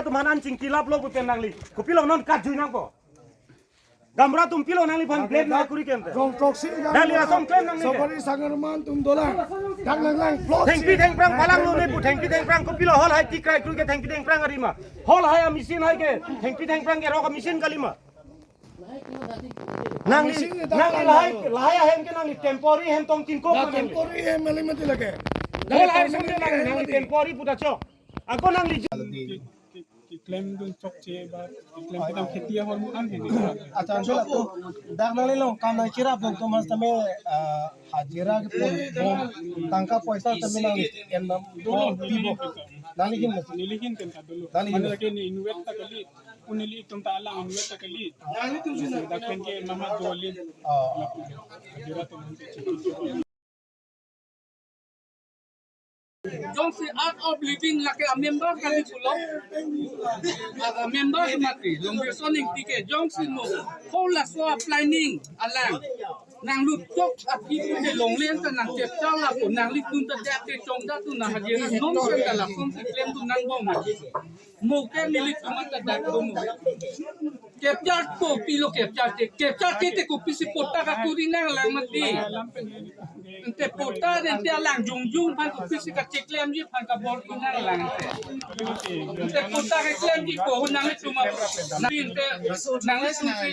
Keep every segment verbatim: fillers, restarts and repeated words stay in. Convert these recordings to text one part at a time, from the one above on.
Atum aphan an chingki laplo pute nangli. Kopilo non kat jui nangpo. Gaonbura atum pilo nangliphan blame nangkuri kente. Rong throksi gang. Nangli lason claim nangli ke. Sokari Sangerman atum dolang. Dak nanglang plot. Thengpi thengphrang palanglo ne pu, thengpi thengphrang kopilo hall hai tikrai kuri ke thengpi thengphrang arima. Hall hai a-machine hai ke, thengpi thengphrang ke rok a-machine kalima. Nangli, nangli lahai, lahai ahem ke nangli temporary hem tong kin kok. Na ma nangli temporary hem mali mati lake. Hall hai sampe nangli, nangli temporary puta chok. Ako nangli ki, ki, ki claim dun chokche ba, ki claim kedam kheti ahormu an hedi. Accha, ansho la to, dak nanglilong kam nangcherap dun to mas tame, ah, hajira kepon bom, tangka poisa tame nangli en nam, dolo, oh, pibo. Nangli hin mas. Neli hin ken ka dolo. Nangli hin. Mane lake ne inwet ta kali, un nelitum ta alang inwet ta kali. Nangli tum juna. Dak pen ke mama doli. Oh. Hajira to man. Jongsi art of living lake a-member kali pulo. A-member mati, Longbirson Ingti ke jongsi mo. Hou laso a-planning alang. Nanglut chok api pute longle ta nang capture lapu, nanglitum ta dak ke chongda tu na hajira non sen ta lason si claim tu nangbom mati. Mo ke nelitum ta dak tu mo. Capture kopilo capture che, capture che te kopisi patta kakuri nanglang mati. Ante patta ante alang jongjong aphan kopisi kacheklemji aphan kabor-i nanglang te. Ante patta keklemji ko hu nanglitum a, nang ante nanglitum si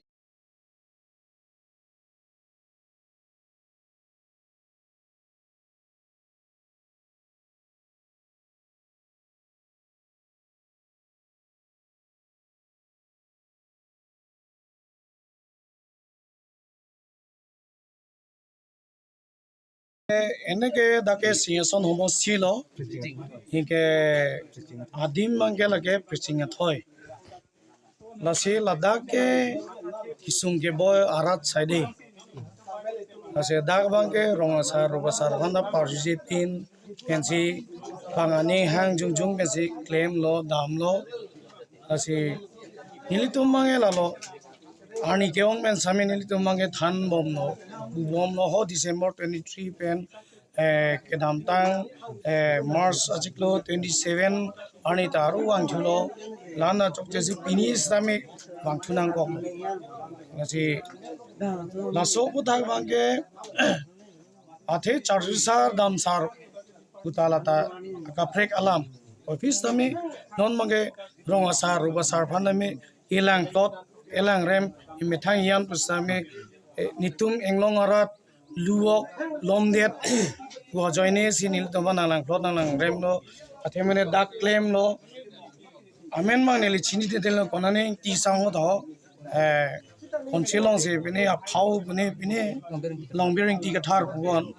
Eneke dak ke Singhason homosti lo, anke adim abangke lake Piching Athoi. Lasi ladak ke kesung keboi arat side. Lasi dak abangke rong asar, rup asar aphan ta parjuje pin pensi bang aning hang jongjong pensi klemlo, damlo. Lasi nelitum abangke lalo. Arni ke-ong pen sami nelitum abangke thanbomlo, bubomlo ho December twenty-three pen, eh, kedamtang, eh, March achiklo twenty-seven arni ta aru vangthulo, la-an ta chokche si pini sitame vangthu nangkok. Lasi laso aputhak abangke athe charjusar damsar puta lata kaprek alam office tame non abangke rong asar rup asar aphan tame elang plot elang rem emethang hian pusitame, eh, netum Anglong arat luwok lomdet pu ajoine si nelitum aphan nanglang plot nanglang remlo, athe mene dak klemlo. Amen abang neli chinidetlo, konane Ingti sang ho to, eh, Council along si pine aphau pine pine Longbir Ingti Kathar pu-an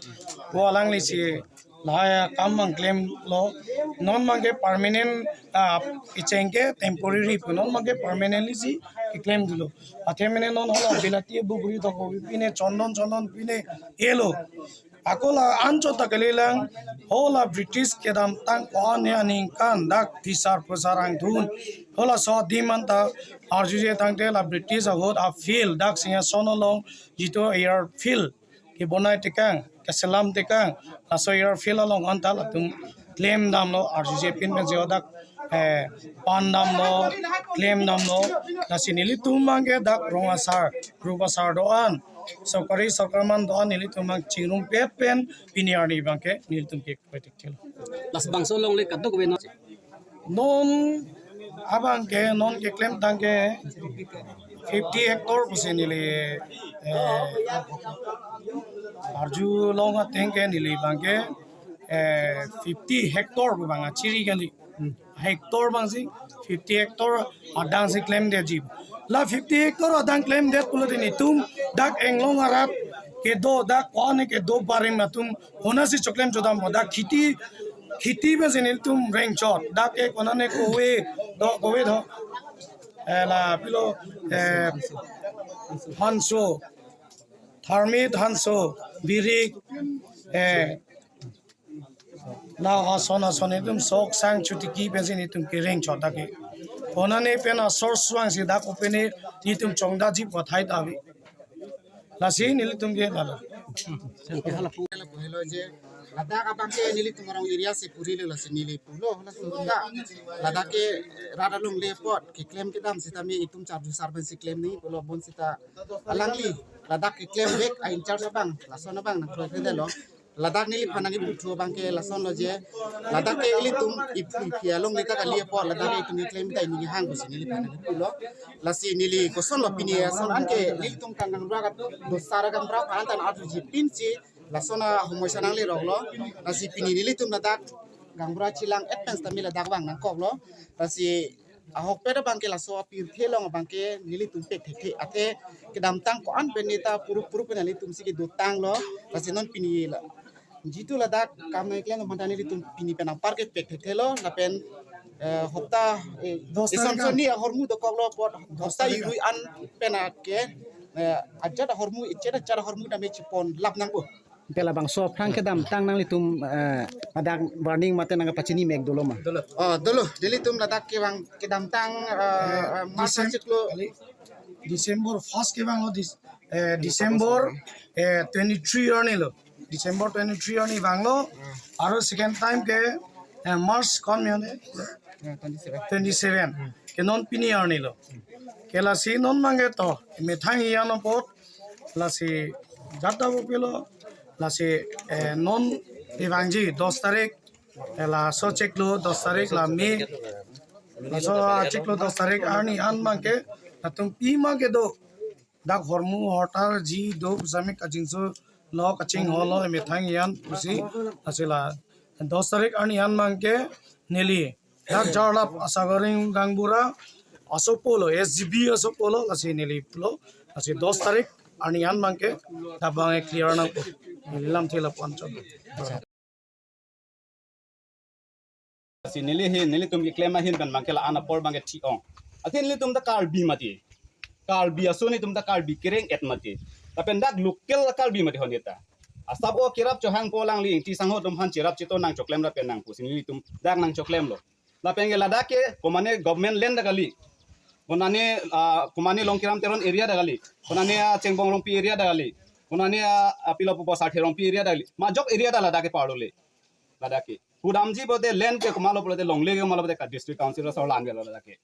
pu alangli si lahai akam abang klemlo. Non abangke permanent, ah, icheng ke temporary pu, non abangke permanently si keklem dolo. Athe mene non hala bilati bugri toko pine chondon chondon pine elo. Ako la anchot ta kalilang, hala British kedamtang ko-an aningkan dak phisar phusar angthun. Halaso adim anta arjuje tangte la British ahut a-field dak Singhason along jitu airfield kebonai tekang, keselam tekang, laso airfield along anta latum klem damlo, arjuje pin pensi dak, eh, pan damlo, klem damlo, lasi nelitum abangke dak rong asar, rup asar do-an, sorkari sorkar man do-an nelitum abang chingrumpet pen pini arni abangke nelitum ke koi tik thil. Lasi bangso along le kadokave non. Non abangke non keklem tangke fifty hectare pusi neli, eh, arjulong ateng ke neli abangke, eh, fifty hectare pu abang achiri kali. Hectare abang si fifty hectare adang si klemdetji. La fifty hectare adang klemdet pulote netum dak Anglong arat kedo dak ko-an kedo barim atum konasi choklem chodam, dak kheti, kheti pensi nelitum rengchot. Dak ke konane kove, do kove do. Eh, la pilo, eh, hanso, tharmit hanso, birik, eh, la ason ason netum sok sang chotiki pensi netum kerengchot dak ke. Konane pen a-source vangsi dak kopine netum chongdaji pathai ta ave. Lasi nelitum ke lalo. Helo je, Ladak abang ke nelitum arong area si puri le lasi neli pulo, lasi ka ladak ke rat alongle apot keklem kedam sitame itum charju sar pensi klem nangji pulo, bonsita alangli ladak keklem vek a in charge abang, lason abang nangkroi kredetlo. Ladak neliphan nangkipu thu abang ke lasonlo je, ladak ke ilitum iphu iphi alongle ta kali apot ladak ke itum keklem ta ini hang pusi neliphan nangkipulo. Lasi neli kosonlo pini ason an ke ilitum kang kang bra ka dosar kang bra phan tan arjuji pinsi lason ahomoi sa nangleroklo. Lasi pini nelitum ladak gaonbura chelang-et pen sitame ladak abang nangkoklo. Lasi ahokpet abang ke laso apirthe along abang ke nelitum pek thekthe. Athe kedamtang ko-an pen neta puruk puruk pen nelitum si kedotanglo. Lasi non pini la, jitu ladak kam nangkeklem aphan ta nelitum pini pen anpar ke pek thekthelo. Lapen eh, hopta eh, Dos tarik eson an. Sonni ahormu dokoklo apot hopta tarik an. Irui an pen ke eh, ajat ahormu, ichet ajat ahormu tame chipon lap nangpo. Ante labangso aphrang kedamtang nanglitum eh, ladak warning mate nangkapachini mek dolo ma? Oh, dolo. Nelitum ladak kevang kedamtang eh, eh, March Decem-, achiklo. Kali, December first kevanglo dis-, eh, December eh, twenty-three arnilo. December twenty-three arni vanglo. Aro second time ke eh, March kon mene? Eh, twenty-seven. Twenty-seven. Ke non pini arnilo. Ke lasi non mangge to methang iyan apot lasi jata bo pilo, lasi eh, non evangji dos tarik eh, laso chiklo dos tarik la May, laso chiklo dos tarik arni an mangke latum pima kedo dak hormu hortar ji dop jamik ajinso lo kachingholo methang iyan pusi asila dos tarik arni an mangke neli dak jarlap asagaring gaonbura aso pulo, S G B aso pulo, lasi neli pulo, lasi dos tarik arni an mangke dak abang clear nangpo. Neli lamthe lapu-an chot. Si neli he, nelitum keklem ahin pen abang ke la-an apor abang ke thi-ong. Athe nelitum ta Karbi mati. Karbi aso nelitum ta Karbi kereng-et mati. Lapen dak local Karbi mati ho neta. Asap o kerap chohangpo alangli Ingti sangho atum aphan cherap cheto nangchoklem lapen nangpusi nelitum dak nangchoklemlo. Lapen ke ladak ke komane government land ta kali. Konane ah, komane Longkiram Teron area ta kali. Konane ah, Chengbong Rongpi area ta kali. Konane ah, apilo pupo Sarthe Rongpi area ta kali. Majok area ta ladak ke parlo le. Ladak ke. Kudamji pulote land ke komatlo pulote longle ke komatlo pulote ka district council asor lang ke ladak ke.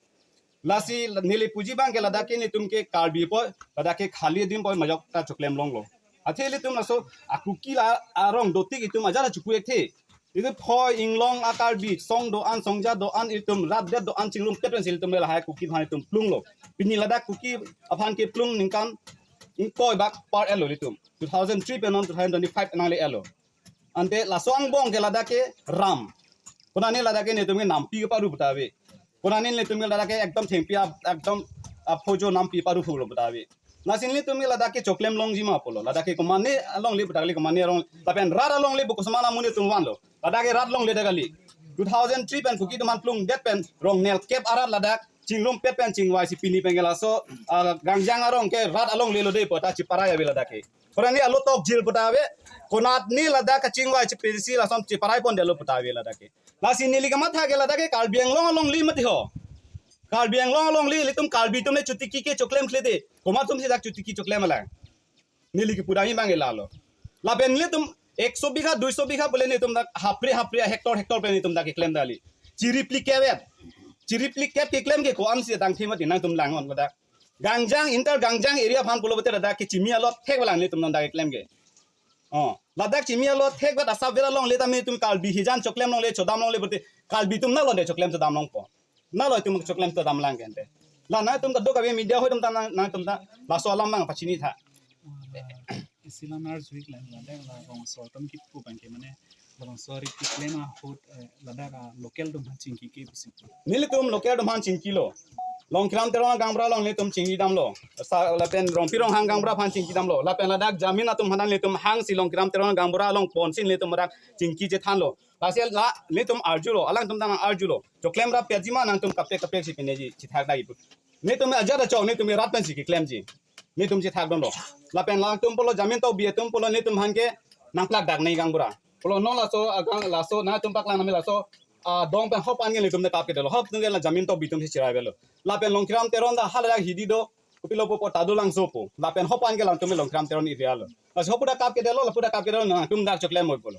Lasi neli puji abang ke ladak ke nelitum ke Karbi apot, ladak ke khali adim apot majok ta choklem longlo. Athe ilitum laso a-Kuki la arong dotik itum ajat achuku ekthe. Itum phoi inglong a-Karbi, song do-an, songja do-an, itum rat det do-an chingrumpet pensi ilitum lahai Kuki aphan itum plunglo. Pini ladak Kuki aphan keplung ningkan ingkoi bak par-etlo ilitum. Two thousand three pen non two thousand twenty-five nangle-etlo. Ante laso angbong ke ladak ke ram. Konane ladak ke nelitum ke nampi keparu puta ave. Konane nelitum ke ladak ke ekdom thengpi a-, ekdom aphojo nampi paru phulo puta ave. Lasi nelitum ke ladak ke choklem longji ma pulo. Ladak ke komane alongle puta kali komane arong. Lapen rat alongle pu koson ma amonit atum vanlo. Ladak ke rat longle ta kali. Two thousand three pen Kuki atum aphan plungdet pen rong nelkep arat ladak chingrumpet pen chingvaisi pini pen ke laso ah, Gangjang arong ke rat alonglelo dei puta chiparai ave ladak ke. Konane alo tokjil puta ave. Konatne ladak kachingvai chipirsi lason chiparai pondetlo puta ave ladak ke. Lasi neli kamatha ke ladak ke Karbi Anglong alongle mati ho. Karbi Anglong alongle ilitum Karbi atum le chotiki ke choklemkle dei. Komat atum si dak chotiki choklem alang. Neli kepu dam abang ke lalo. Lapen nelitum ekso bigha, duiso bigha pule nelitum dak hapre hapre hectare hectare pen nelitum dak keklem dali. Chiripli kevet. Chiripli kep keklem ke ko-ansi tangthi mati nangtum lang-on ladak. Gangjang, inter Gangjang area aphan pulo pulote ladak ke chimi alot thek balang nelitum non dak keklem ke. Oh, ladak chimi alot thek bat asap vet alongle tame itum Karbi hijan choklem longle chodam longle pulote Karbi atum nalo de choklem chodam longpo. Nalo itum choklem chodam lang ke ante. La nangtum kadokave media hoi atum ta nang, nangtum ta laso alam abang pachini tha. Isi lam arju-ik la, ladak la rongso atum kipu abang ke mane labangso ri keklem ahut eh, ladak a local atum aphan chingki ke pusi. Nelitum local atum aphan chingkilo. Longkiram Teron gaonbura along nelitum chingki damlo. Sa lapen Rongpi Ronghang gaonbura aphan chingki damlo. Lapen ladak jamin atum aphan nelitum hangsi Longkiram Teron gaonbura along ponsi nelitum dak chingki chethanlo. Lasi la nelitum arjulo, alangtum ta nang arjulo. Choklem rap pejima nangtum kaprek kaprek si pineji chithak dagi pu. Nelitum ajat achok nelitum rat pensi keklemji. Nelitum chithak damlo. Lapen alangtum pulo jamin tobi atum pulo nelitum aphan ke nangplak dak nei gaonbura. Pulo non laso agang laso nangtum paklang nami laso adong pen hop an ke nelitum ne kap kedetlo. Hop atum ke la jamin tobi atum si chirai avelo. Lapen Longkiram Teron ta haladak hidi do. Kopilo pupo Tadulangso pu. Lapen hop an ke alangtum Longkiram Teron area lo. Lasi hop pu dak kap kedetlo, lapu dak kap kedetlo nangtum dak choklem moi pulo.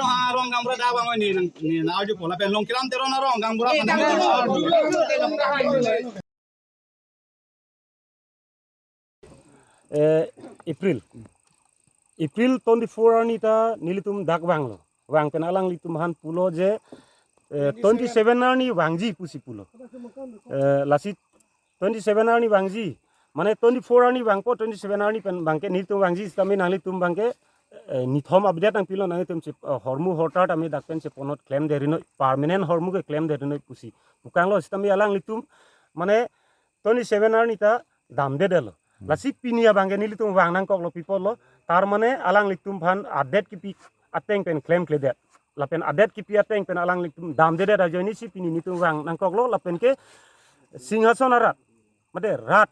Teron arong gaonbura dak vang ni nang ni na arju po lapen Longkiram Teron arong gaonbura Eh, aphan gaonbura. Eh, April. April twenty-four arni ta nelitum dak vanglo. Vang pen alanglitum aphan pulo je, eh, twenty-seven arni vangji pusi pulo. Eh, lasi twenty-seven arni vangji. Mane twenty-four arni vangpo, twenty-seven arni pen abangke nelitum vangji sitame nanglitum abangke, eh, nithom update nangpilo, nanglitum si, eh, hormu hortar tame dak pen si ponot klemdetrinoi, permanent hormu ke klemdetrinoi pusi pukanglo sitame alanglitum mane twenty-seven arni ta damdedetlo. Hmm. Lasi pini abangke nelitum vang nangkoklo pi apotlo. Tar mane alanglitum aphan adet kipi ateng pen klemkledet. Lapen adet kipi ateng pen alanglitum damdedet ajoinesi pini nelitum vang nangkoklo lapen ke Singhason arat. Mate rat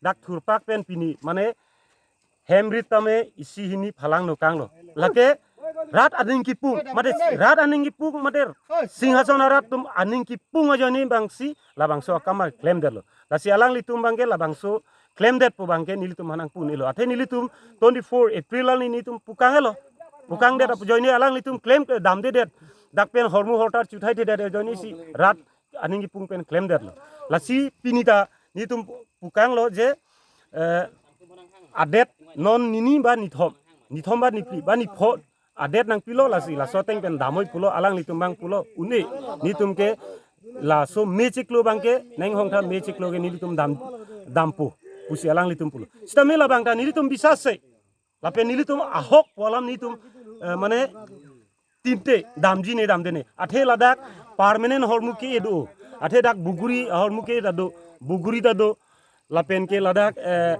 dak thurpak pen pini mane hem rit tame isi hini phalang nokanglo. Lake rat aning kipung, mate rat aning kipung, mate Singhason arat atum aning kipung ajoine abangsi labangso akam klemdetlo. Lasi alanglitum abangke labangso klemdetpo abangke nelitum aphan nangpu-unlo. Athe nelitum twenty-four April arni nelitum pukanglo. Pukangdet ajoine alanglitum klem, eh, damdedet. Dak pen hormu hortar chuthaithedet ajoinesi rat aning kipung pen klemdetlo. Lasi pini ta nelitum pukanglo je, eh, adet non nini ba nithom, nithom ba niphli ba nipho adet nangpilo, lasi laso ateng pen damnoi pulo, alanglitum abang pulo, une, netum ke laso me chiklo abang ke, Nenghongtha me chiklo ke netum dam, dampo pusi alanglitum pulo. Sitame labang ta netum bisas se, lapen netum ahok pu alam netum, eh, mane tinte damji ne damde ne. Athe ladak permanent ahormu ke-e do. Athe dak buguri ahormu ke-e ta do. Buguri ta do. Lapen ke ladak, eh,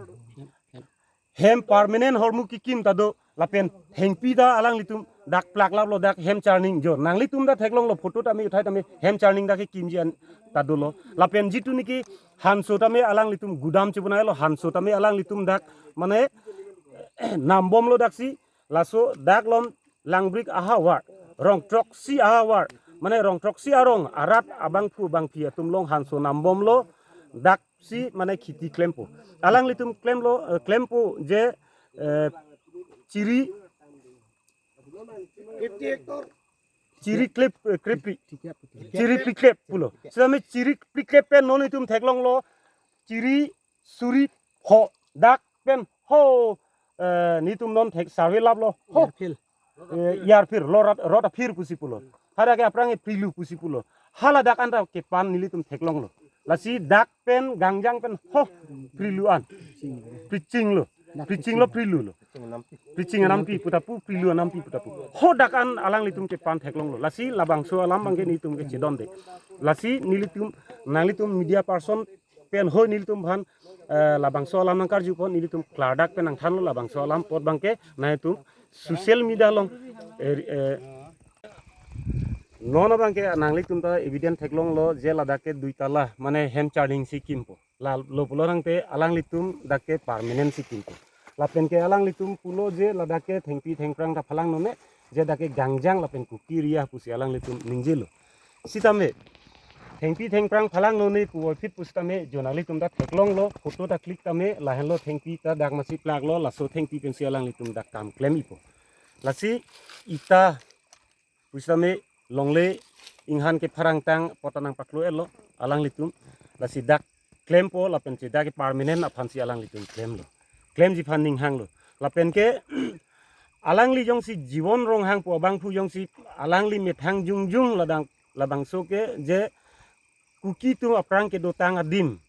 hem permanent ahormu kekim ta do. Lapen thengpi ta alanglitum dak plak laplo, dak hem charning jo. Nanglitum ta theklonglo, photo tame uthai tame hem charning dak kekimji an ta dolo. Lapen jitu niki hanso tame alanglitum gudam chibonai lo, hanso tame alanglitum dak mane nambomlo daksi. Laso dak lom Langbrik ahavar, rong throksi ahavar, mane rong throksi arong arat abangphu bangphi atum along hanso nambomlo, daksi mane khiti klempo. Alanglitum klemlo, eh, klempo je, eh, chiri, chiri klep, eh, krepi, chiri pliklep pulo. Sitame chiri pliklep pen non itum theklonglo, chiri suri pho dak pen ho, eh, netum non thek survey laplo ho. Yarphir. Eh, yarphir, lo rat, rot aphir pusi pulo. Hadak ke aphrang ke prilu pusi pulo. Haladak an ta kepan nelitum theklonglo. Lasi dak pen gangjang pen ho prilu an. Priching lo. Priching lo prilu lo. Priching anampi pu ta pu, prilu anampi pu ta pu. Ho dak an alanglitum kepan theklonglo. Lasi labangso alam abang ke netum ke chedonde. Lasi nelitum, nanglitum media person pen ho nelitum aphan, eh, labangso alam nangkarju apot nelitum klardak pen nangthanlo, labangso alam apot abang ke nanglitum social media along, eh, eh, non abang ke nanglitum ta evident theklonglo je ladak ke dui tala mane hem charning si kimpo. Lalo pulo tangte alanglitum dak ke permanent si kimpo. Lapen ke alanglitum pulo je ladak ke thengpi thengphrang ta phalangnone, je dak ke gangjang lapen Kuki area pusi alanglitum ningjelo. Sitame thengpi thengphrang phalangnone puvoiphit pusitame jo nanglitum ta theklonglo, photo ta click tame lahenlo, thengpi ta dak masi plaklo, laso thengpi pensi alanglitum dak kam klem-ipo. Lasi ita pusitame longle inghan kepharangtang apot ta nangpaklo-etlo alanglitum. Lasi dak klempo lapen si dak ke permanent aphansi alanglitum klemlo. Klemji aphan ninghanglo. Lapen ke alangli jongsi Jiwon Ronghang pu abangphu jongsi alangli methang jongjong ladak labangso ke je Kuki atum aphrang kedotang adim.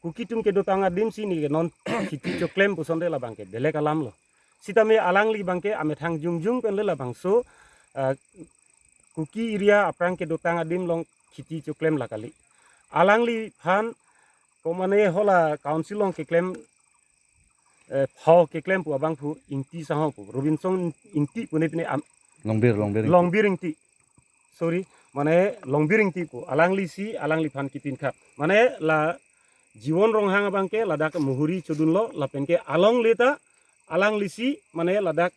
Kuki atum kedotang adim si neke non khiti choklem pusonte labang ke belek alam lo. Sitame alangli abang ke amethang jongjong pen le labangso, eh, Kuki area aphrang kedotang adim along khiti choklem la kali. Alangliphan komane hala council along keklem, eh, pho keklem pu abangphu Ingti Sangho pu, Robinson Ingti pune pine am-, Longbir, Longbir Ingti. Longbir Ingti. Sorry, mane Longbir Ingti pu. Alangli si, alangliphan kitin kha. Mane la Jiwon Ronghang abang ke ladak muhuri chodunlo, lapen ke alongle ta alangli si, mane ladak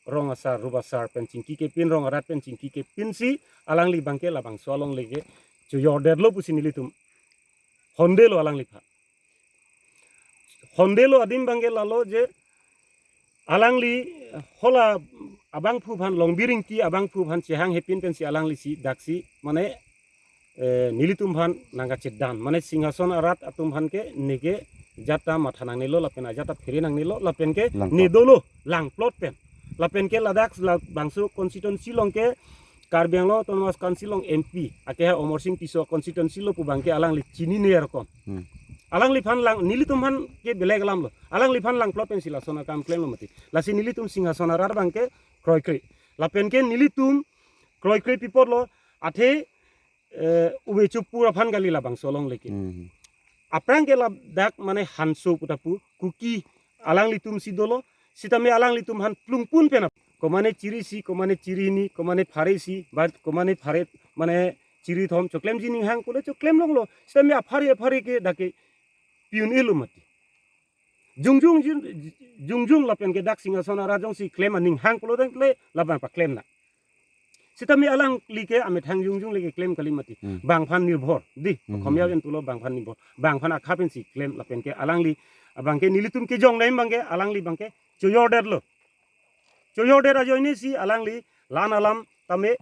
rong asar, rup asar pen chingki kepin, rong arat pen chingki kepin si, alangli abang ke labangso alongle ke choyordetlo pusi nelitum hondelo alangliphan. Hondelo adim abang ke lalo je alangli hala abangphu aphan, Longbir Ingti abangphu aphan chehang hepin pensi alangli si daksi mane, eh, nelitum aphan nangkachedan, mane Singhason arat atum aphan ke neke ajat ta matha nangnelo lapen ajat ta phere nangnelo lapen ke langplot, ne dolo langplot pen. Lapen ke ladak labangso constituency along ke Karbi Anglong Autonomous Council along M P, ake ha Amarsing Tisso constituency lo pu abang ke alangli chinine arokom. Hmm. Alangliphan lang, nelitum aphan ke belek alam lo. Alangliphan langplot pensi lason akam klemlo mati. Lasi nelitum Singhason arat abang ke kroikre. Lapen ke nelitum kroikre pi apotlo, athe, eh, ove chopur aphan kali labangso alongle ke. Hmm. Aphrang ke ladak mane hanso pu ta pu, Kuki alanglitum si dolo, sitame alanglitum aphan plungpun pen ap-, komane chiri isi, komane chiri hini, komane phare isi, ba komane phare, mane chiri thom choklemji ninghang pule choklem longlo. Sitame aphare aphare ke dak ke pi un-elo mati. Jongjong jin-, jongjong lapen ke dak Singhason arat jongsi klem aning hang pulo tangte labang paklem nang. Sitame alangli ke amethang jongjong le keklem kali mati. Hmm. Bangphan nirbhor. Di, hmm, Okhomia pen pulo bangphan nirbhor. Bangphan akha pensi klem lapen ke alangli abang ke nelitum kejong dam abang ke alangli abang ke choyordetlo. Choyordet ajoine si alangli la-an alam tame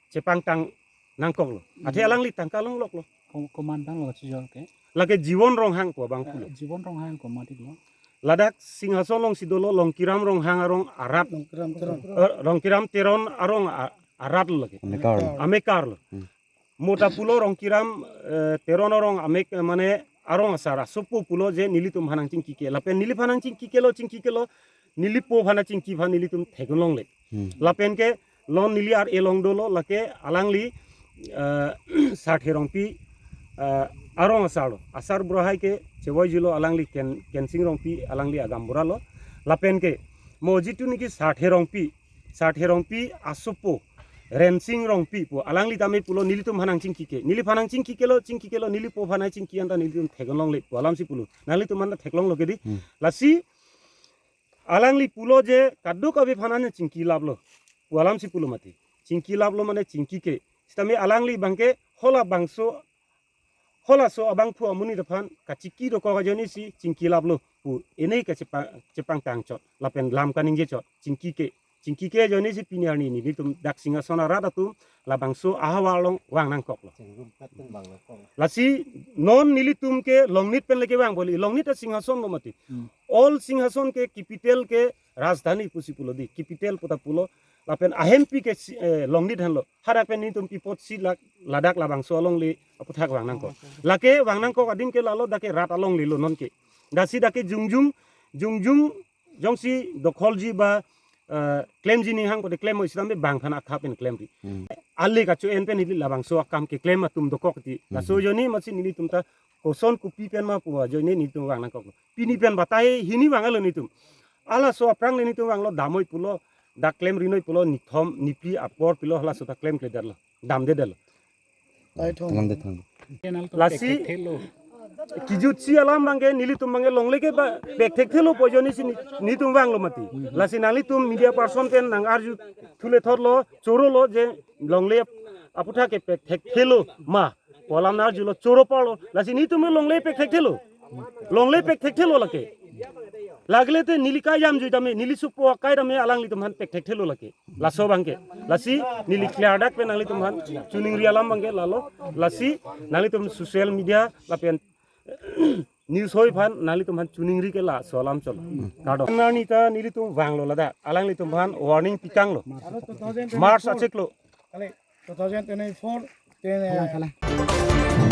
chepangtang nangkoklo. Athe, hmm, alangli tangka longloklo. Ko-, komandan lo choyor ke? Lake Jiwon Ronghang pu abangphu lo. Eh, Jiwon Ronghang komandan lo. ladak Singhason alongsi dolo Longkiram Ronghang arong arat, Longkiram Teron. Eh, Longkiram Teron arong a-, arat lo lake. Amekar. Amekar lo. Hmm. Mo ta pulo Rongkiram, eh, Teron arong amek, eh, mane arong asar asopo pulo je nelitum aphan nangchingki ke. Lapen neliphan nangchingki ke lo, chingki ke lo, nelipo aphan nangchingki aphan nelitum theklongle. Hmm. Lapen ke non neli ar-e along dolo lake alangli, eh, Sarthe Rongpi, eh, arong asar lo. Asar bura hai ke chevoi julo alangli Ken-, Kensing Rongpi alangli agaonbura lo. Lapen ke mo jitu niki Sarthe Rongpi, Sarthe Rongpi asopo, Rensing Rongpi pu, alangli tame pulo nelitum aphan nangchingki ke. Neliphan nangchingki ke lo, chingki ke lo, nelipo aphan nangchingki anta nelitum theklongle pu alamsi pulo. Nanglitum anta theklonglo ke di. Hmm. Lasi alangli pulo je kadokave aphan nangchingki laplo pu alamsi pulo mati. Chingki laplo mane chingki ke. Sitame alangli abangke halabangso, halaso abangphu amonit aphan kachingki dokok ajoinesi chingki laplo pu ene kachepang, chepangtang chot lapen lam kaningje chot chingki ke. Chingki ke ajoinesi pini arni nelitum dak Singhason arat atum labangso ahavar along vang nangkoklo. Chingrum pet pen vang nangkok. Lasi non nelitum ke Longnit pen leke vang boli, Longnit a Singhason lo mati. Hmm. All Singhason ke capital ke rajdhani pusi pulo di, capital pu ta pulo. Lapen ahempi ke si-, eh, Longnit henlo. Hadak pen nelitum pi apotsi lak, ladak labangso alongle aputhak vang nangkok. Lake vang nangkok adin ke lalo dak ke rat alongle lo non ke. Lasi dak ke jongjung, jongjung jongsi dokholji ba, eh, klemji ning hang kote klem mo, sitame bang aphan akha pen klemri. Hmm. Ale kacho-en pen ili labangso akam keklem atum dokok ti. Hmm. Laso ajoine masi nelitum ta koson kopi pen ma pu ajoine nelitum vang nangkoklo. Pini pen batai hini vanglo nelitum. Halaso aphrang le nelitum vanglo, damnoi pulo, dak klemrinoi pulo, nithom niphli apor pulo, halaso ta klemkledetlo, damdedetlo. Thangnat, thangnat. Lasi kijutsi alam abangke nelitum abangke longle ke ba pekthekthelo pu ajoinesi ni, nelitum vanglo mati. Lasi nanglitum media person pen nang-arju thule thotlo, chorolo je longle aputhak ke pekthekthelo ma pu alam nang-arjulo, choro parlo. Lasi nelitum longle pekthekthelo. Longle pekthekthelo lake. Lagile te neli kajam jui tame, neli sopo akai tame alanglitum aphan pekthekthelo lake. Laso abangke. Lasi neli clear dak pen nanglitum aphan choningri alam abangke lalo. Lasi nanglitum social media lapen news hoi aphan nanglitum aphan choningri ke laso alam chot. Kardom. Arni ta nelitum vanglo ladak. Alanglitum aphan warning pikanglo. March achiklo. Kali, two thousand twenty-four, ten, eh, Kala, kala.